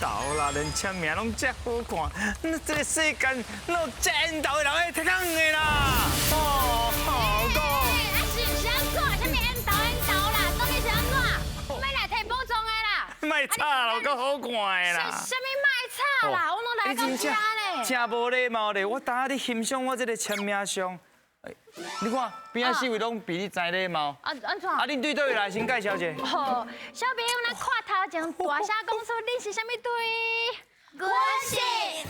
投啦，連簽名攏遮好看，那這個世間哪有遮緣投的人會提較遠的啦？哦，好講。啊是是按怎？啥物緣投緣投啦？到底是按怎？欲來提寶藏的啦！莫吵啦，有夠好看的啦！啥物莫吵啦？我攏來到遮呢。真無禮貌咧！我當下咧欣賞我這個簽名相，你看邊仔四位攏比你知禮貌。啊，按怎？啊，恁對佗位來，先介紹者。好，小朋友，咱看頭前大聲講出你是啥物隊？阮是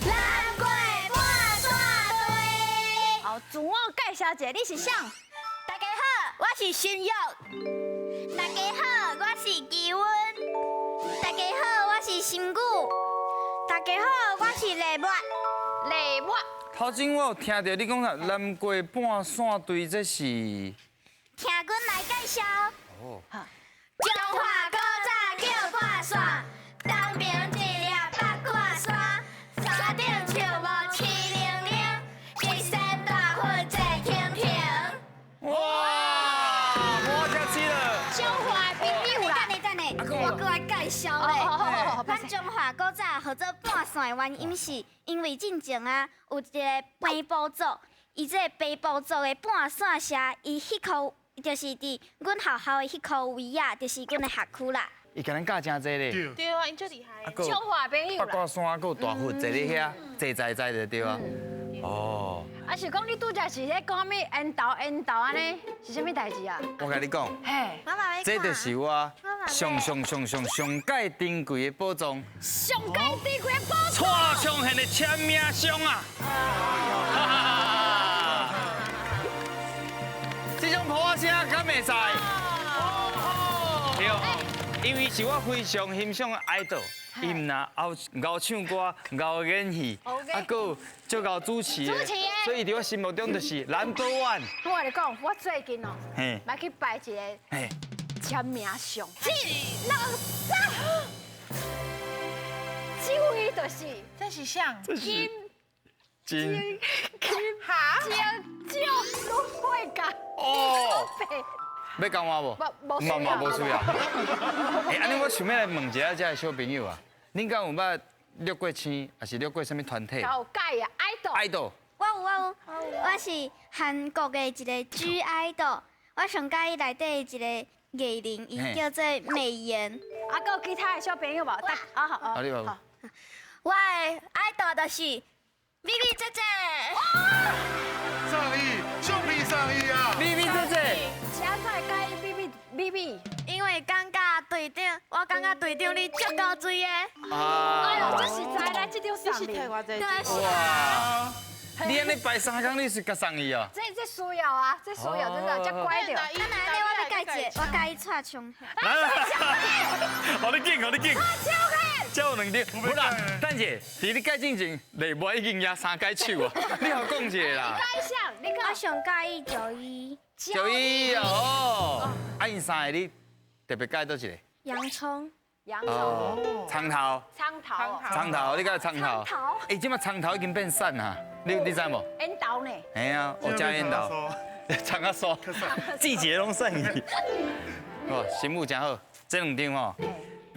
南過半線隊。好，自我介紹者，你是啥？大家好，我是新玉。大家好，我是基溫。大家好，我是心宇。大家好，我是麗蜜。麗蜜。頭前我有聽著你講啥，南過半線隊這是？聽阮來介紹。哦。彰化古早叫半線，東爿一粒八卦山，山頂樹木青零零，一山大佛坐蜻蜓。哇！我才知了。彰化的朋友啦。等下等下，我閣來介紹咧。咱彰化古早號做半線的原因是，因為進前啊有一個平埔族，伊這個平埔族的半線社，伊彼箍就是佇阮學校的彼箍位仔，就是阮的學區啦。伊共咱教誠濟咧。對啊，𪜶足厲害。彰化朋友八卦山，閣有大佛坐咧遐，坐在在就對啊。哦。啊是講你拄才是咧講啥物緣投緣投按呢？是啥物代誌啊？我共你講，嘿，這就是我上上上上上蓋珍貴的寶藏。上蓋珍貴的寶藏。蔡昌憲的簽名相啊！哈哈！這種噗仔聲敢袂使？對，因為是我非常欣賞的 idol。伊毋若𠢕唱歌、𠢕演戲，啊，閣有足𠢕主持的，所以佇我心目中就是 number one。我共你講，我最近哦，欲去擺一個簽名相，一、兩、三，這位就是這是啥？金金金哈金蕉盧會甲哦。欲共我無？無，無需要。欸，按呢我想欲來問一下這个小朋友啊，恁敢有捌虐過星，抑是虐過啥物團體？有佮意啊，idol。 idol。我有，我有，我是韓國的一個 G idol，我上佮意內底一個藝人，伊叫做美妍。啊，閣有其他的小朋友無？啊好，啊你有。我的 idol 就是咪咪姐姐。上意，橡皮上意啊！咪咪姐姐。啥才會佮意咪咪咪咪？因為感覺隊長，我感覺隊長你足夠水的。哎呦，這實在來這張送你。哇！你按呢排三工，你是共送伊哦？這需要啊，這需要真的，這乖著。那按呢我欲介一個，我佮意蔡昌憲。來來來，予你緊，予你緊。蔡昌憲。這有兩張，無啦，等者，佇你蓋進前，禮物已經贏三擺手啊！你予講一个啦。佮意啥？你我上佮意九一。九一哦，啊，𪜶三个你特別佮意佗一個？洋蔥。洋蔥。蔥頭。蔥頭。蔥頭，你佮意蔥頭？欸，這擺蔥頭已經變瘦啊，你知無？緣投呢？嘿啊，我食緣投。蔥仔酥，季節攏散去。哇，心武真好，這兩張吼。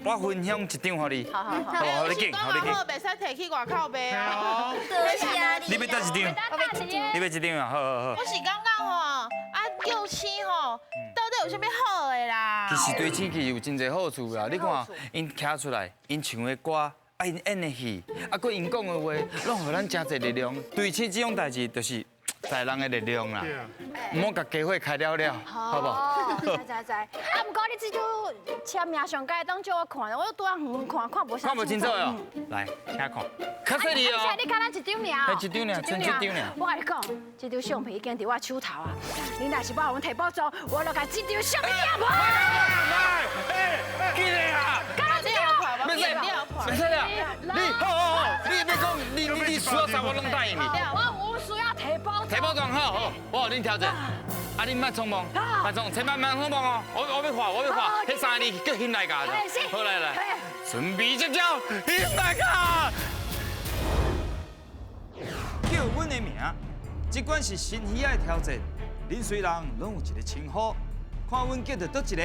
我分享一張予你，好好好，予你緊，予你緊。袂使提去外口賣啊。多謝你。你欲佗一張？我欲一張。你欲一張啊？好好好。我是感覺吼，啊，叫星吼，到底有啥物好的啦？其實追星其實有真濟好處啦。你看，𪜶徛出來，𪜶唱的歌，啊，𪜶演的戲，啊，閣𪜶講的話，攏予咱誠濟力量。追星這種代誌，就是在人的力量啦。毋好共家伙開了了，好無？知知知。啊，毋過你這張簽名相蓋當借我看，我拄仔遠看看無看無清楚喲。來，請看。較細膩哦。你看咱一張爾。一張爾，賰這張爾。我共你講，這張相片已經佇我手頭啊。你若是無予阮提寶藏，我就共這張相片掠破。哎，緊來啊！袂使，袂使啦！你好好好，你欲講，你需要啥我攏答應你。我有需要提寶藏。提寶藏好好，我予恁挑戰。啊，恁莫匆忙，莫匆，千萬莫匆忙哦！我欲畫，我欲畫，彼三個字叫興來共。好來來，準備接招，興來共。叫阮的名，這款是新魚仔的挑戰。恁雖人攏有一个稱呼，看阮叫著佗一个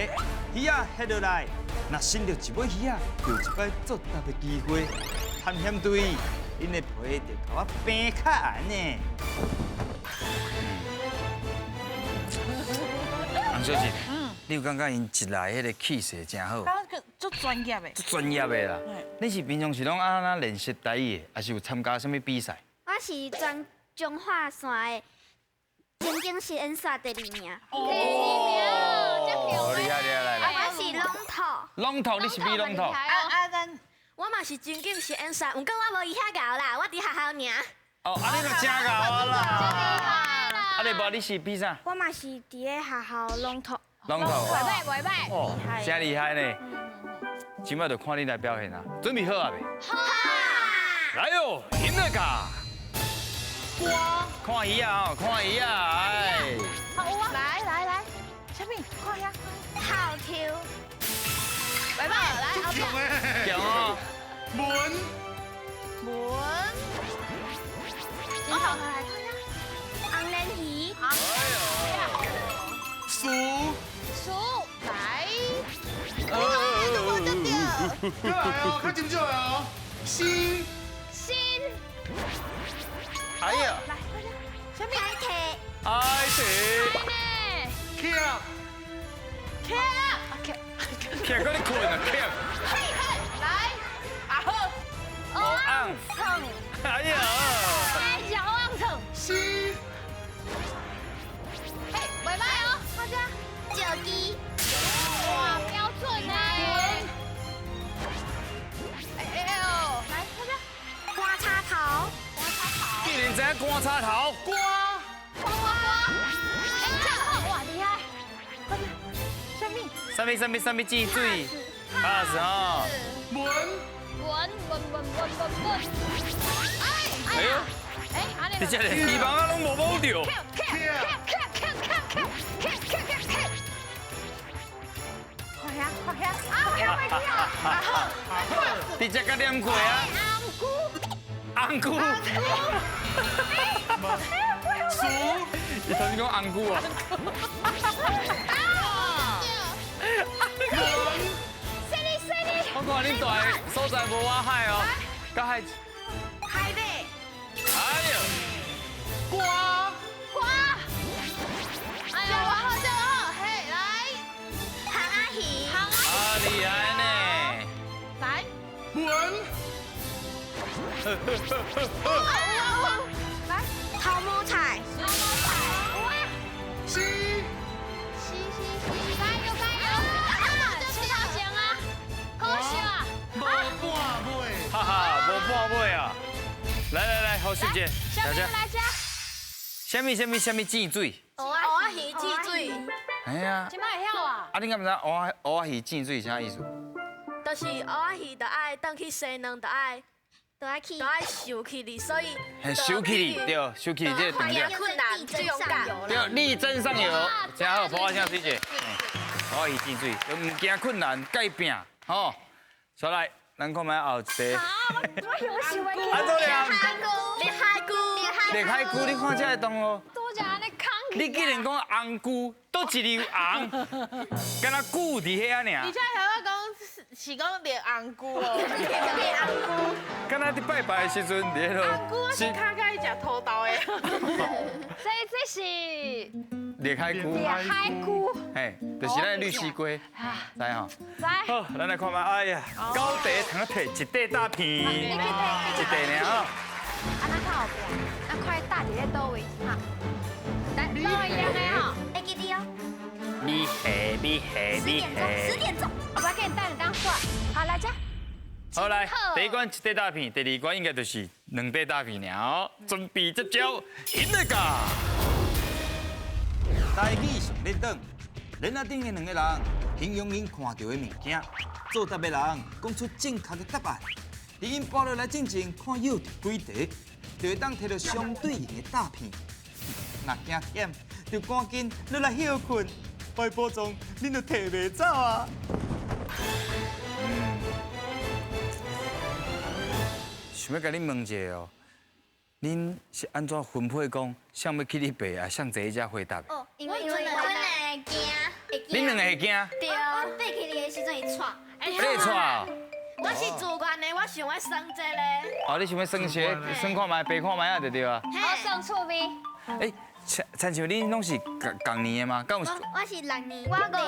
鱼仔翕落来，若伸著一尾鱼仔，就有一摆作答的机会。探险队，恁的皮就共我平较悬呢。洪小姐，你有感觉𪜶一来彼个气势真好？足专业的。足专业的啦。你是平常时拢按怎练习台语的，还是有参加啥物比赛？我是全彰化县的情景实演赛第二名。第二名，这哦，厉害厉害，来来。我是龙头。龙头，你是比龙头。啊啊，咱我嘛是情景实演赛，毋过我无伊遐𠢕啦，我伫学校尔。哦，啊你就真𠢕啊啦。啊你无你是比啥？我嘛是伫咧学校龙头。龙头。袂歹袂歹。哦，真厉害呢。这摆就看你来表现啊，准备好啊未？好。来哟，音乐卡。歌。看鱼仔哦，看鱼仔，哎。好啊。来来来，啥物？看遐。好抽。袂歹，来，强的。强哦。文。文。好，来看下。红鲢鱼。哎呦。输。输。来。过来哦，较精少的哦。新。新。哎呀。来，快点。啥物？海提。海提。徛。徛。徛。徛，搁咧困啊，徛。来。阿好。乌红。哎呀。来，食乌红肠。新。嘿，袂歹哦，大家。石机。哇，标准呢。哎哎呦，来，大家。观察头。观察头。竟然知影观察头。瓜。瓜瓜瓜。哎，这样好，哇，厉害。快点。啥物？啥物啥物啥物进水？啊是哦。文。文文文文文文。哎哎呦。哎，你这个鱼网仔拢无摸著。看遐，看遐，啊，看袂起啊！直接甲念过啊。红菇。红菇。输。伊头先讲红菇啊。我看恁住的所在无我海哦，甲海。海尾。哎呦。瓜。瓜。哎呦，好，这好，嘿，来。杭仔鱼。啊，厉害呢。来。文。来。头毛菜。头毛菜。哇。西。西西西，加油加油！啊，出头前啊，可惜啊。无半尾。哈哈，无半尾啊。来来来，好，小姐，大家来吃。啥物啥物啥物进水？蚵仔鱼进水。哎呀。这摆会晓啊？啊，你敢毋知蚵仔鱼进水啥意思？就是蚵仔鱼就爱当去生卵，就爱。就爱去，就爱收起哩，所以收起哩，对，收起哩这个重点。困难，最勇敢。对，力争上游，真好，抱仔声水姐。蚵仔鱼进水，毋惊困难，改拼，吼。再来，咱看觅后一个。好，我有想袂起。阿祖良。绿海龟，绿海龟，你看这个动物。拄则按呢空你竟然讲红龟，佗一粒红，敢若龟伫遐尔。而且还我讲是讲绿红龟哦，绿红龟。敢若伫拜拜的时阵，伫彼落。红龟我是较佮意食土豆的。这是绿海龟。绿海龟。嘿，就是咱绿丝龟，知吼？知。好，咱来看觅，哎呀，高茶通摕一块大片，你去摕一块尔吼。啊，咱较后壁，咱快搭伫咧佗位哈？来，佗位样的吼？会记得哦。米黑米黑米黑。 10点钟，我要给你等当算。好，来这。好来，第一关一块大片，第二关应该就是两块大片了。准备接招，音乐卡。台语上练转，链仔顶的两个人形容𪜶看到的物件，作答的人讲出正确的答案。伫𪜶跋落来进前，看舀著几块，就会当摕著相对应的大片。若惊忝，就赶紧落来歇睏，摆宝藏，恁就摕袂走啊！想欲共恁问一下哦，恁是按怎分配讲，啥欲去你爸啊，啥坐伫遮回答的？哦，因为阮两个惊。恁兩個會驚？對。我爬起來的時陣會掣。你會掣？我是自願的，我想欲耍這个。哦，你想欲耍些，耍看覓，爬看覓啊，就對啊。好耍趣味。欸，親像恁攏是仝年的嗎？敢有？我是6年，我5年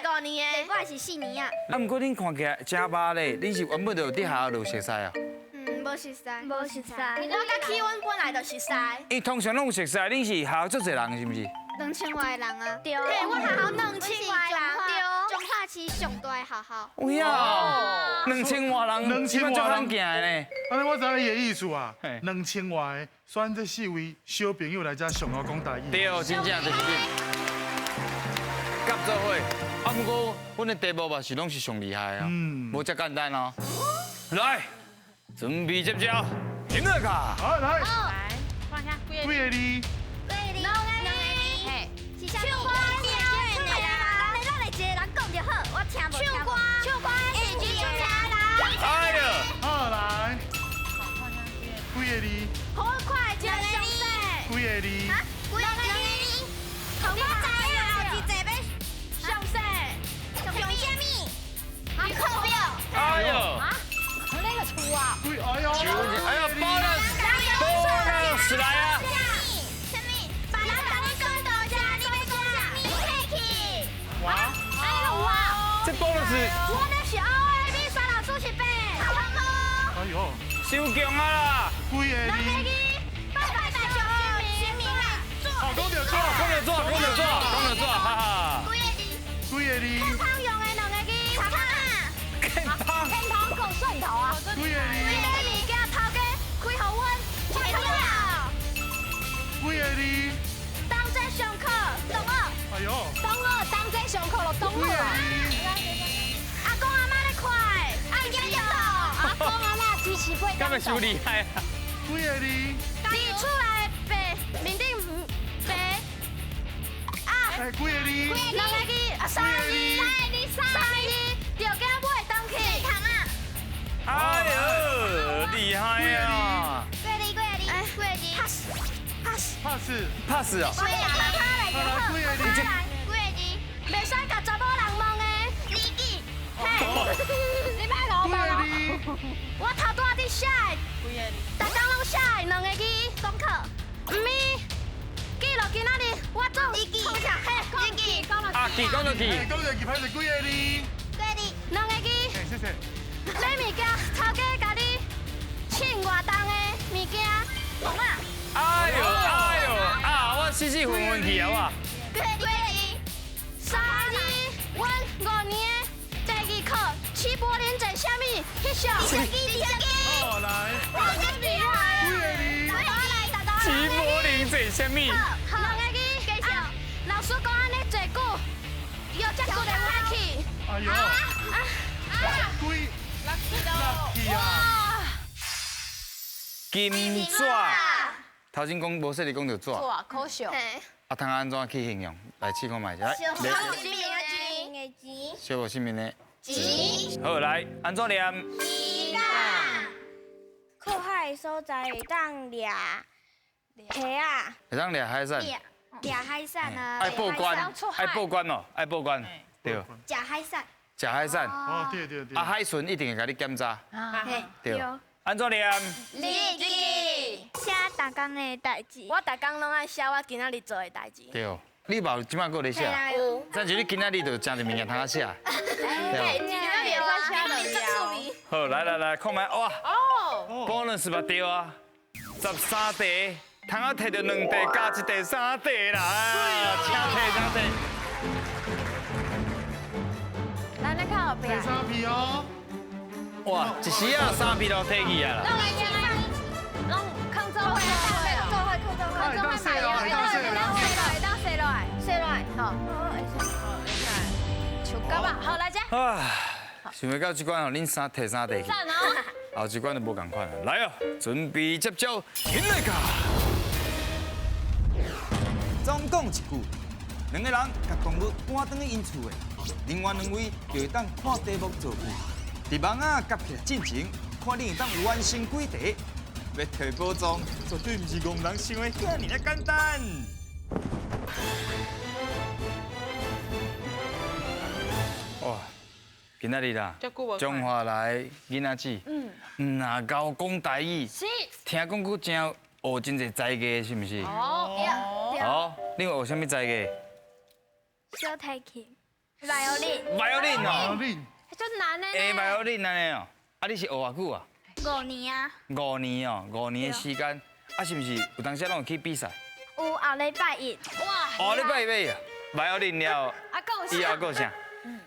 ，5年的，我是4年啊。啊，毋過恁看起來誠捌咧，恁是原本就佇學校就熟似啊？嗯，無熟似，無熟似。我佮啟文本來就熟似。伊通常攏有熟似，恁是學校足濟人是毋是？2000外人啊。對。嘿，阮學校2000外人。對。彰化市上大的學校。有影，2000外人，2000外人行的呢。按呢我知影伊的意思啊，2000外選這4位小朋友來遮上學講台語。對，真正就是這。合做伙，啊，毋過阮的題目嘛是攏是上厲害啊，無遮簡單哦。來，準備接招，停落卡。好，來。來，看下幾個字？幾個字？兩個字。嘿，是啥物？一個人講就好，我聽無。唱歌，唱歌，已經出名啦。哎呀，好來，幾個字？好快，一個上帝。幾個字？啊，幾個字？你知影後一個欲上帝？上啥物？你课表。哎呦，啊，那個厝啊。哎呦，哎呦，bonus，bonus 來啊！哇！這 bonus，我那是乌的，米三六四是白。哎呦，傷強啊啦！幾個字？拜拜大上神明啦！哦，講著紙，講著紙，講著紙，講著紙，哈哈。幾個字？幾個字？健康用的兩個字。健康。健康。健康夠蒜頭啊！幾個字？買物件頭家開予阮，錢了。幾個字？同齊上課，同學。哎呦，同學同齊上課咯，同學。阿公阿媽咧看，阿公阿公阿媽支持八。敢會傷厲害啊？幾個字？佇厝內白面頂白。啊。哎，幾個字？兩個字，啊，三個字，三個字，著驚買轉去。糖啊！哎呦，厲害啊！幾個字？幾個字？幾個字？pass pass pass pass 哦。幾個字？幾個字？袂使共查某人問的。日記。嘿，你莫胡問哦。我頭拄仔佇寫的，逐工攏寫的兩個字。功課。毋是，記錄今仔日我做日記。嘿，日記。啊，記講著記。講著記，歹勢幾個字？幾個字？兩個字。謝謝。買物件，頭家共你稱偌重的物件。糖仔。哎呦哎呦啊！我死死昏昏去啊我。幾個字？三字，阮5年的第二課，齊柏林坐啥物？翕相。日記，日記。好來。真厲害啊！齊柏林坐啥物？兩個字。繼續。老師講按呢坐久，腰脊骨會歹去。哎呦！啊啊！幾？六去啊！金紙。頭先講無說你講著紙。紙可惜。啊，通按怎去形容？來試看覓者。小無性命的錢。小無性命的錢。好，來，按怎念？時間。靠海的所在會當掠蝦仔。會當掠海產。掠海產啊！愛報關，愛報關哦，愛報關。對。食海產。食海產。哦，對對對。啊，海巡一定會共你檢查。對。按怎念？日記。寫逐工的代誌。我逐工攏愛寫我今仔日做的代誌。對，你嘛有這擺閣咧寫？有。但是你今仔日就誠濟物件通寫。對。今仔日會使寫了。好，來來來，看覓哇。哦。 bonus 嘛對啊，13題，通仔摕著2題加1題3題啦。請提請提。來，咱看後壁。3皮哦。哇，一時啊3皮都提去啊啦。攏囥做伙，做伙，做伙，做伙，會當洗落來，洗落來，好。手夾啊，好來這。啊，想袂到這關吼，恁三提3題去。讚哦。後一關就無仝款啦，來哦，準備接招，起來卡。總講一句，兩個人共動物趕轉去𪜶厝的，另外2位就會當看題目造句。佇網仔夾起來進前，看恁會當完成幾題。欲提寶藏，絕對毋是戇人想的遐爾仔簡單。今仔日啦，彰化來囡仔子，毋若𠢕講台語，聽講閣真學真濟才藝，是毋是？哦，好，你有學啥物才藝？小提琴、violin。 violin 哦，足難的呢。欸，violin 按呢哦，啊，你是學偌久啊？ 5年啊。 5年哦，5年的時間，啊，是毋是有當時攏有去比賽？有，後禮拜一。哇！後禮拜一啊，violin 了，以後閣有啥？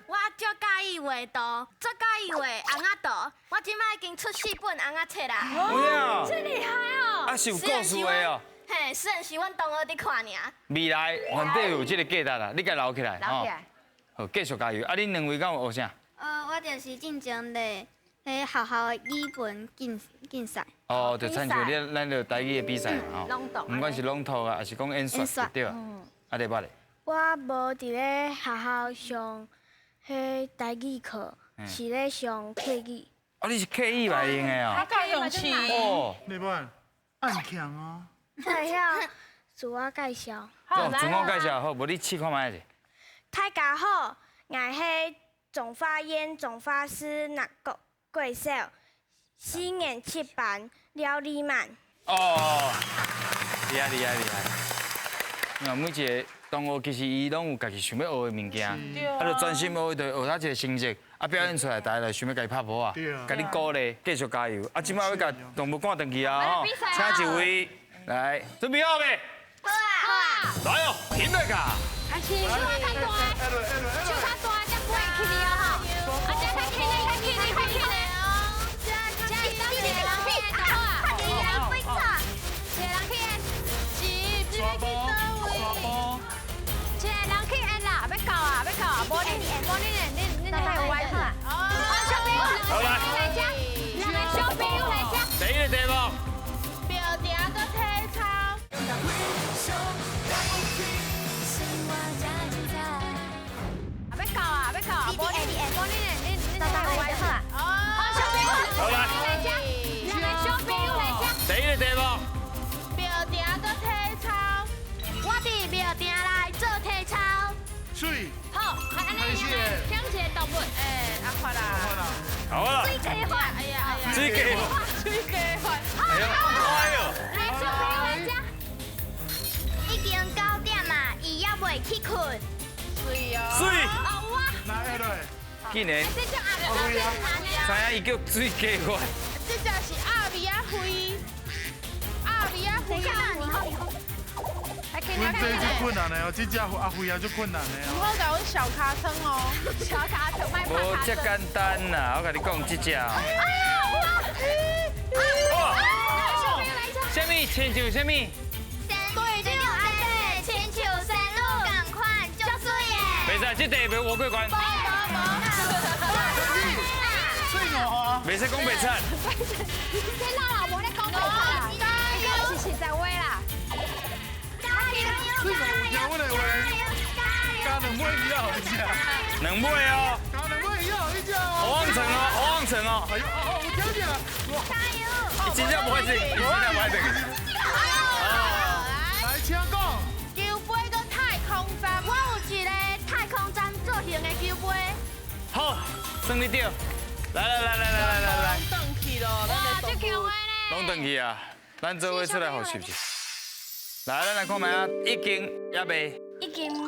我足佮意畫圖，足佮意畫尪仔圖。我這擺已經出4本尪仔冊啦。有影？這厲害哦！啊，是有故事的哦。嘿，雖然是阮同學佇看爾。未來絕對有這個價值啦，你共留起來。留起來。好，繼續加油！啊，恁兩位敢有學啥？我就是進前咧，咧學校的語文競賽。哦，就親像你咱就台語的比賽吼。朗讀。毋管是朗讀啊，還是講演說，對啊。啊，你捌咧？我無佇咧學校上彼台語課，是咧上客語。哦，你是客語來用的哦。他較用詞。哦。你捌？按強啊。會曉自我介紹。好，自我介紹好，無你試看覓者。大家好，𠊎係總發煙總發師那國國小4年7班廖麗曼。哦，厲害厲害厲害！那每一個同學其實伊攏有家己想欲學的物件，啊，就專心學，就學到一個成績，啊，表現出來，大家就想欲共伊拍噗仔，共你鼓勵，繼續加油。啊，這擺欲共動物趕轉去啊，吼，請一位來，準備好未？好啊，好啊。來哦，停落卡。啊，是手較大，手較大才不會起哩哦吼。啊，這較輕的，較輕的，較輕的。這一個人去就好啊。一個人去演，是，這欲去佗位？一個人去演啦，欲到啊，欲到啊，無你，無你你你你太歪了。好，小朋友，兩個來這，兩個小朋友來這。第一個題目。廟埕閣體操。欲到啊，欲到啊，無你，無你你你太歪了。好，小朋友，來這，兩個小朋友來這。第一個題目。廟埕閣體操。我佇廟埕內做體操。水。好，按呢，聽一個動物，欸，阿發啦。好啦。水雞發。哎呀哎呀。水雞發。水雞發。哎呦，哎呦。來，小朋友來這。已經9點啊，伊猶未去睏。水哦。水。哦，我。來來。竟然。這隻鴨知影伊叫水雞發。這隻是鴨味仔灰，鴨味仔灰。等一下，你好，你好。阮這足困難的哦，這隻阿輝也足困難的哦。毋好共阮小卡撐哦，小卡撐，莫拍卡撐。無這簡單啦，我共你講這隻。哎呀！哇！啥物？親像啥物？對對對，親像仙女仝款，足媠的。袂使，這題袂無過關。袂使講白賊。天哪啦，無咧講白賊啦，這是實在話啦。水五有阮的話，加2尾魚仔予你食。2尾哦。加2尾魚仔予你食哦。胡旺成哦，胡旺成哦。哎呦，哦，有聽見。加油！伊真正無愛食，伊真正無愛食。來，請講。球杯閣太空站。我有一個太空站造型的球杯。好，算你對。來來來來來來來來。攏轉去咯，哇，這強的呢。攏轉去啊！咱做伙出來予是毋是？來，咱來看覓啊，已經猶未。已經欲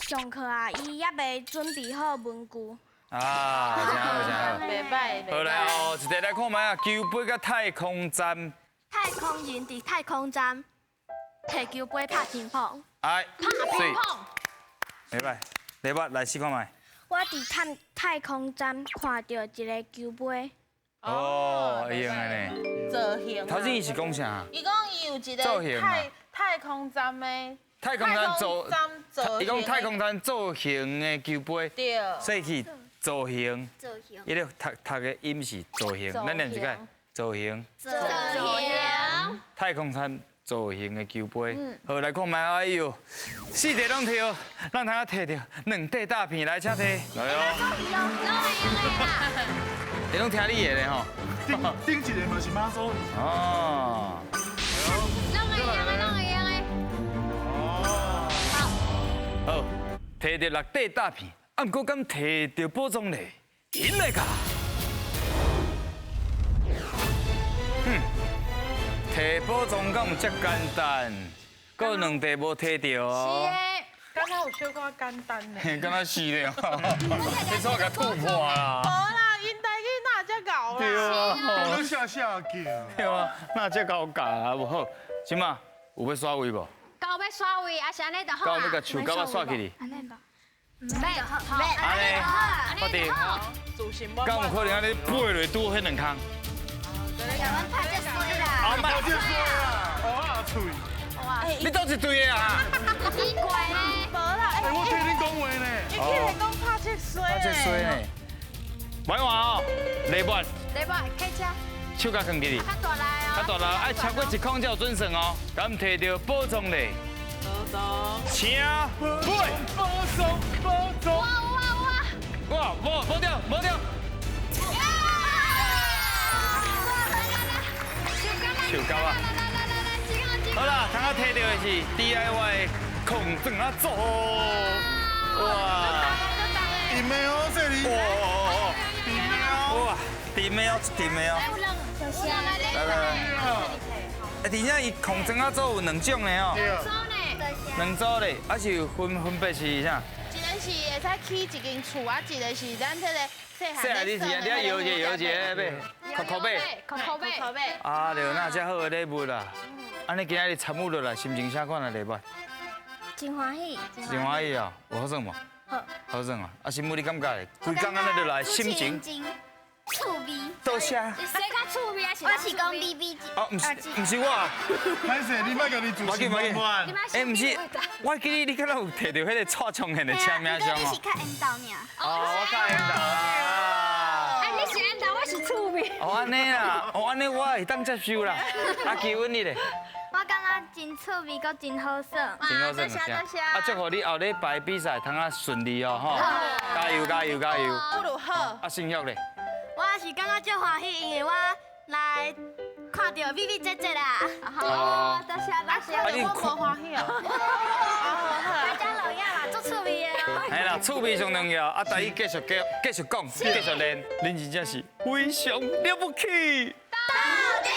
上課啊，伊猶未準備好文具。啊，真好真好。袂歹。好來哦，一個來看覓啊，球杯佮太空站。太空人佇太空站提球杯拍乒乓。哎，拍乒乓。袂歹，禮拜來試看覓。我佇太空站看著一個球杯。哦，會用的呢。造型。頭先伊是講啥？伊講伊有一個太空站的。太空站造，伊講太空站造型的球杯。對。所以去造型。造型。伊咧讀讀的音是造型，咱念一個造型。造型。太空站造型的球杯，好來看覓，哎呦，四題攏摕，咱通啊摕著2塊大片來，請摕。來哦。攏會用的啦。會攏聽你的咧吼。頂一個嘛是媽祖。哦。攏會用的，攏會用的。哦。好。好，摕著6塊大片，啊，毋過敢提著寶藏咧？𪜶來共。哼，提寶藏敢有遮簡單？閣有兩塊無提著哦。是的。敢若有小可簡單呢。敢若是咧，你煞共吐破啦。無啦，𪜶台語哪遮𠢕啦？對啊，講下下叫。對啊，哪遮𠢕教啊？無好，這馬有欲刷位無？到欲刷位，抑是按呢就好到欲共樹角仔刷起哩。按呢吧。毋免，好，按呢，確定。敢有可能按呢飛落拄彼兩空？阮拍這衰啦！阿媽，這衰啦！烏仔喙。你佗一隊的啊？奇怪呢，無啦，欸，我聽你講話呢。伊竟然講拍這衰拍這衰呢？別換哦，禮物。禮物，開車。手共囥起哩。較大力哦。較大力，愛超過一空才有準算哦。敢提著寶藏咧？寶藏。請寶藏，寶藏。哇哇哇！哇，無無著，無著。樹膠啊！好啦，剛剛提著的是 DIY 抗轉仔組。哇！甜的哦，這裡。哇甜的哦。哇，甜的哦，甜的哦。來來來。而且伊抗轉仔組有兩種的哦。兩組咧，啊是分分別是啥？一个是會使起一間厝啊，一个是咱這個細細漢你是啊，你愛搖一下搖一下買，扣扣買，扣扣買，扣買。啊對，哪遮好的禮物啦？按呢今仔日參與落來，心情啥款的禮物？真歡喜。真歡喜哦，有好耍無？好。好耍啊！啊，新婦你感覺規工按呢落來，心情？趣味。多謝。誰較趣味啊？我是講 B B 哦，毋是，毋是我。歹勢，你莫共你主持滿滿。欸，毋是，我記得你敢若有提著彼個蔡昌憲的簽名相哦。你是較緣投爾。哦，我較緣投啦。哎，你是緣投，我是趣味。哦，按呢啦，哦，按呢我會當接受啦。啊，基穩你咧？我感覺真趣味，閣真好耍。真好耍，啊，祝福你後禮拜比賽通啊順利哦，吼！加油，加油，加油！不如好。啊，信玉咧？我是感覺足歡喜，因為我來看著美美姐姐啦。哦，多謝多謝。啊，你我無歡喜哦。大家老樣嘛，足趣味的哦。嘿啦，趣味上重要。啊，台語繼續繼續講，繼續練，恁真正是非常了不起。到底。